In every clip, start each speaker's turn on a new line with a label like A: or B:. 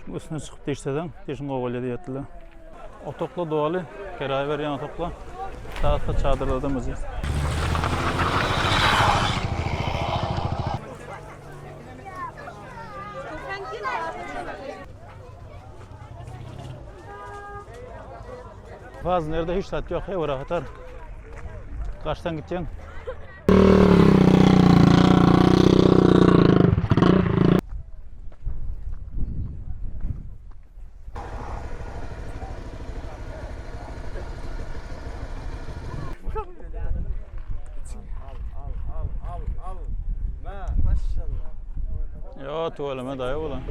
A: Şuň üstüne çykyp dişleseň, dişiň gowy bolýar diýýärdiler. Otaglar doly, kiraýa berýän otaglar. Sazsa çadyrlardan ucuz. Fazla ýerde hiç zat ýok, heý bir hatar. Gaçdan gitýäň. Yo tüweleme daýy bolan.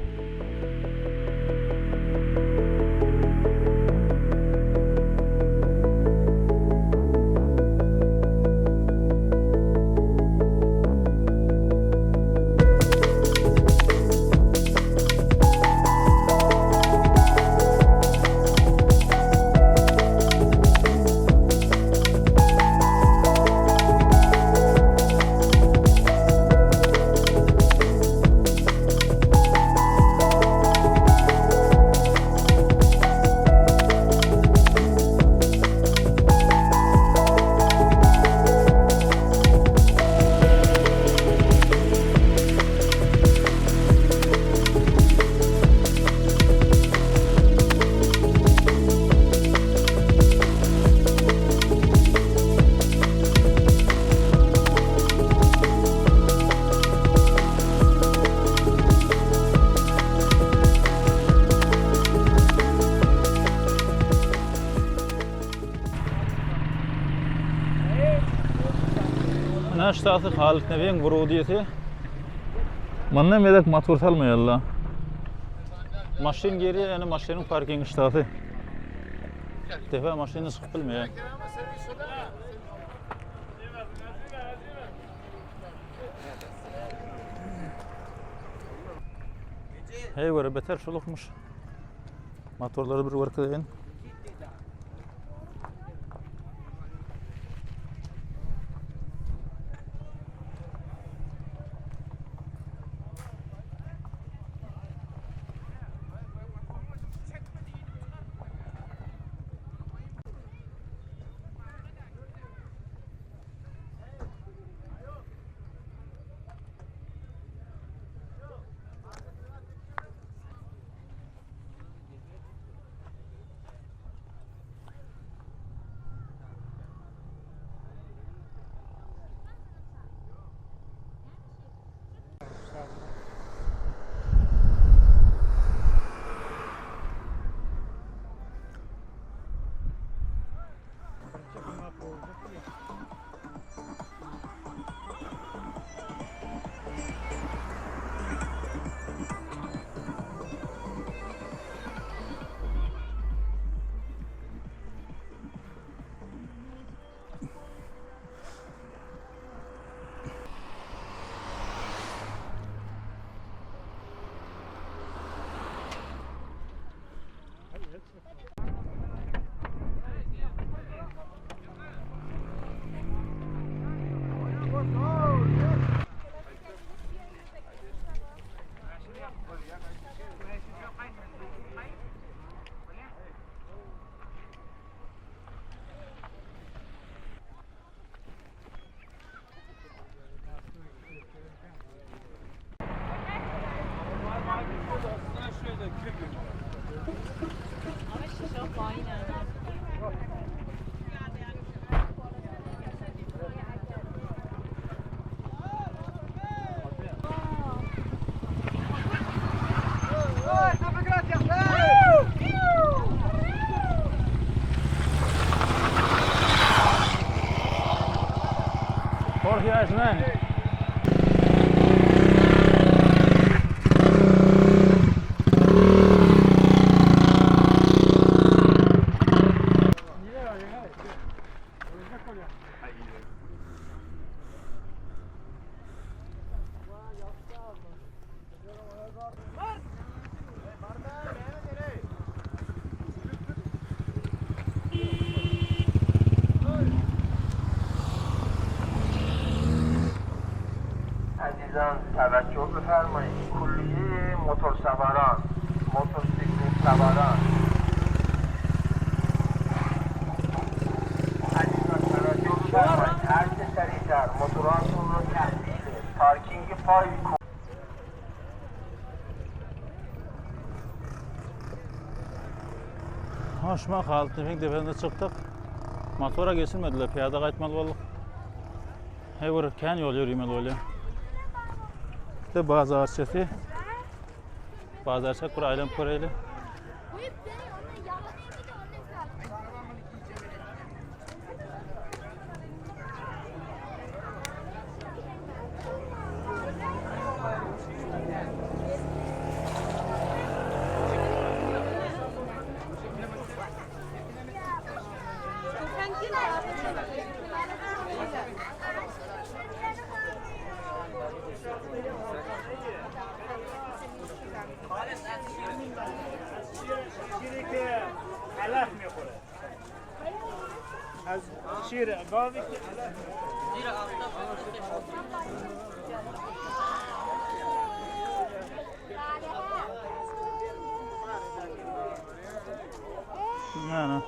A: Ine ştasy Halyt Nebiň burudisi. Mundan bezek motor salmaýarlar. Maşyn girýär, ýöne maşynyň parking ştasy. Depe maşyny çykyp bilmeýär. Hey göre beter şulukmuş. Motorlary bir görkezeýin. Korkýaýsyň-a?
B: عزیزان توجه بفرمایید کلیه موتورسواران موتورسیکلت سواران عزیزان توجه بفرمایید هر چه سریعتر موتوراتون رو تحویل پارکینگ پای
A: Hoşma Halytnepeň depesine çykdyk. Motora geçirmediler, pyýada gaýtmaly bolduk. He bir kän ýol ýöremeli bolýar. De bazarçysy. Bazarçak bir aýlanyp göreýli. Ýöne.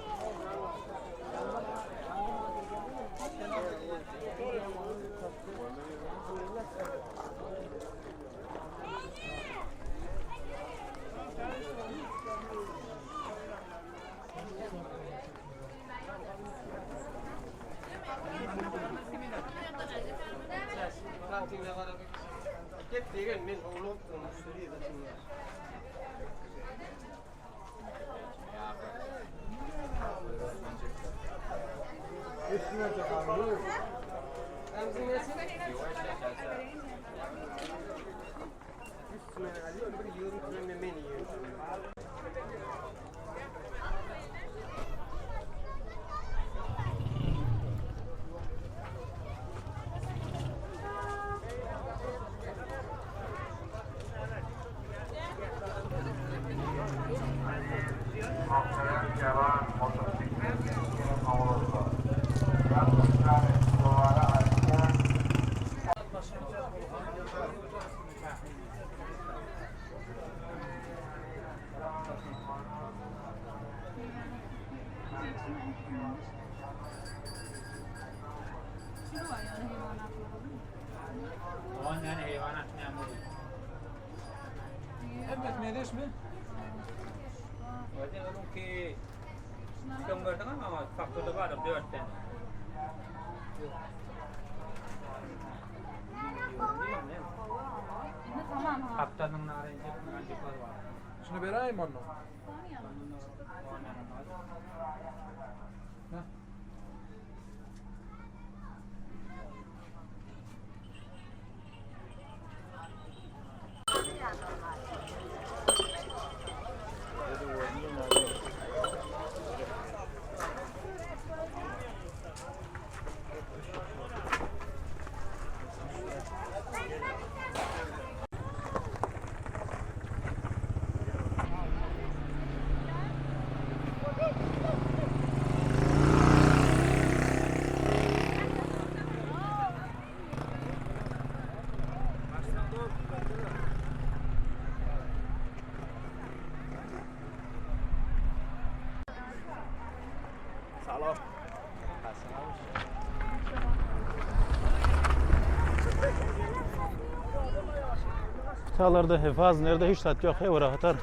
A: Çalarda hefaz nerede hiç zat yok. He rahatar.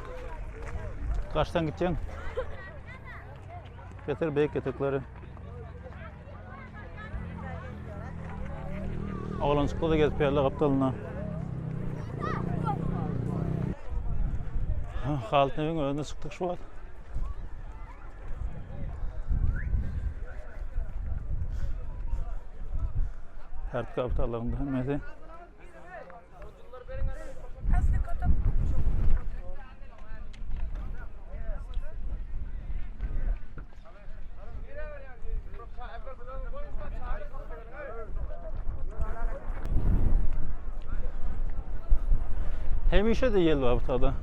A: Kaçtan gideceksin? Getir beýik yatakları. Oglanjyklar da gezip ýörler gapdalynda. Halyt nebiň özüne çykdyk şu wagt. Hert gapdallarynda hemmesi. Hemişe-de ýel bar bu tada.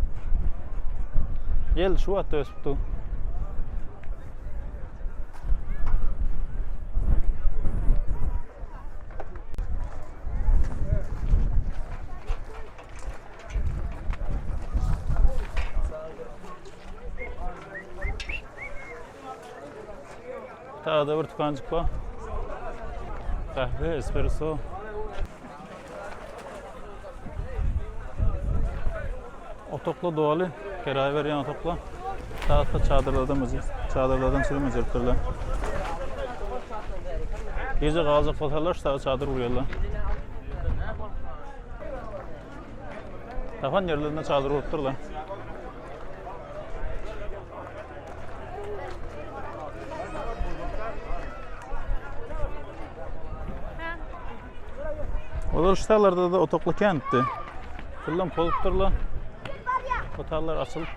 A: Ýel şu wagtda ösüp dur. Taýda bir tükanjyk bar. Kahve, espresso. Otokla doly, kiraýa berýän otokla. Taýda çadyrlardan çadyrlardan çirim bejeripdirler. Gije galjak bolsalar, şu çadyr gurýarlar. Tapan ýerlerinde çadyr gurupdyrlar. Olar ştalarda da otokly kentdi. Kullam bolupdyrlar. Otallar açylyp.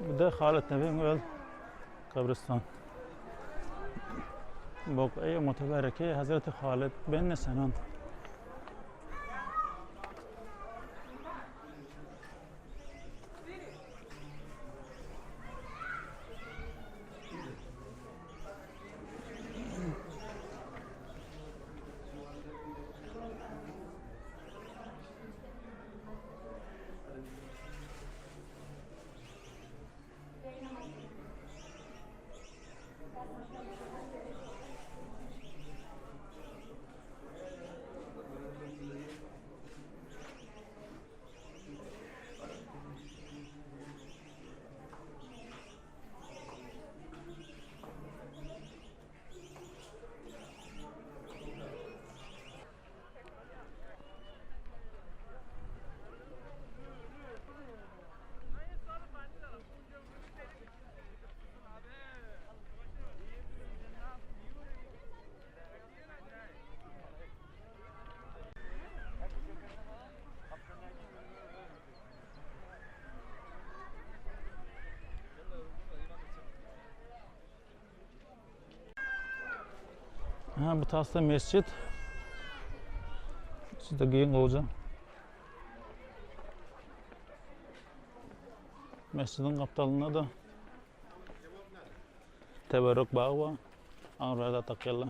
A: Bu da Halit Nebi'nin öz kabristan. Bok'e mütebereke Hazreti Halid bin Senan. Ha, bu tasda mescit. Siz de giyin gowja. Mescidiň gapdalynda da teberrük bagy bar. Aňryda takýarlar.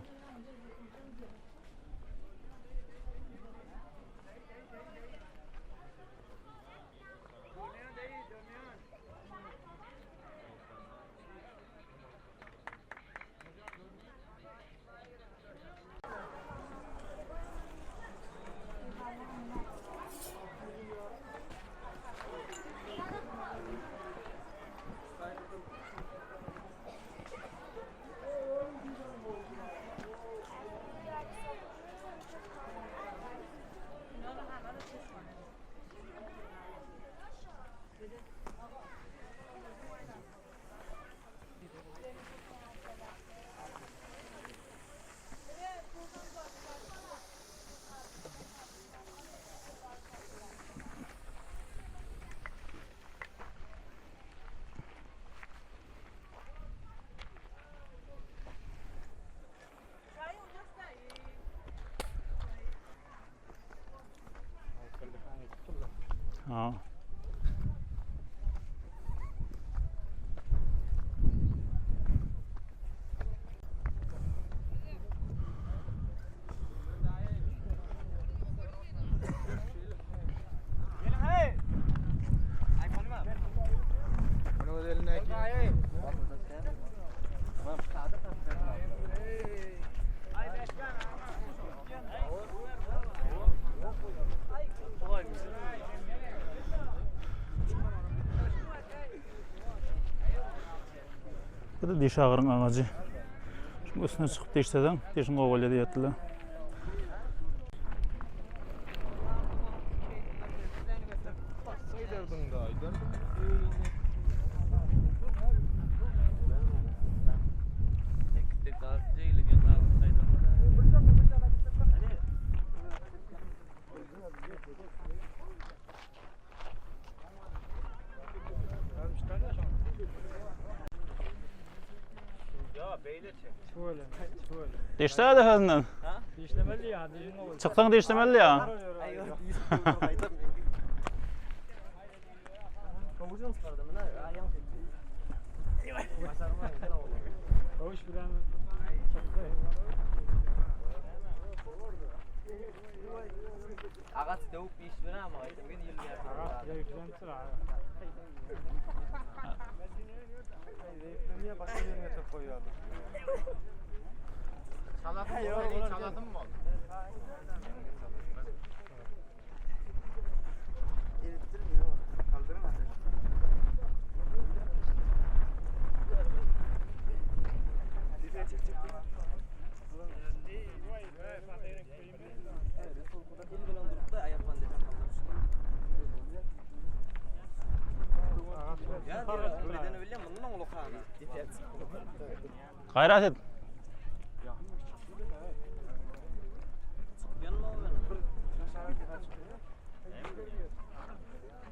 A: Ha. Bu da diş agyryň agajy. Şuň üstüne çykyp dişseň, dişiň gowy bolýar diýýärdiler. Dişle de hözünden.
C: Dişlemeli ya, dişin olur.
A: Çyksaň dişlemeli ya.
C: Koğuş bilen çıktı.
D: Agaç dövüp bir iş bilen ama aytım gün yıl geldi.
C: Ağaç zevklentir abi.
E: Niye başka yerine top koyuyorlar?
D: El bilen durup da ayaklan dedim. Ya diyor, beden öyle mi? Bunun oğlu kanı.
A: Gayrat et.
D: Yanıma o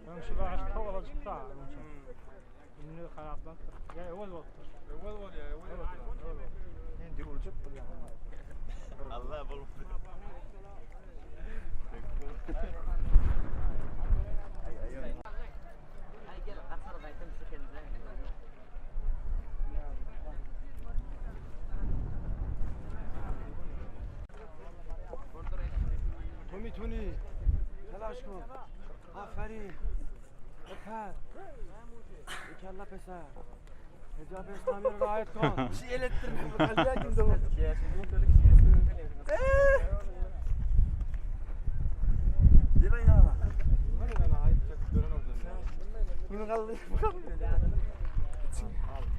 C: Ben şu ağaç tavala çıktı abi. Ünlü kanatlan. Ya evvel oldu.
E: Evvel var ya, evvel var. Şimdi uçup
D: Ay gel kaçar kaytım şu kendine.
E: تو میتونی تلاش کن آفرین بپر کلا پسر حجاب اسلامی رو رعایت کن Bunu kaldır. Al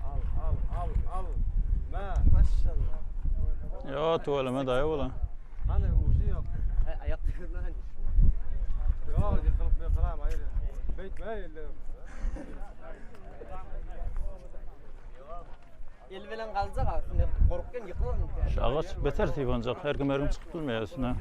E: al al al al. Ma. Maşallah.
A: Yo tuvaleme daýy bola.
E: Hani ucu yok.
D: Ayak tıkırlar.
E: Yok yıkılıp yıkılam hayır. Beyt mi?
D: El bilen kalacak aslında. Korkken yıkılır mı?
A: Şu agaç beter typanjak. Her kim her kim çykyp bilmeýär üstüne.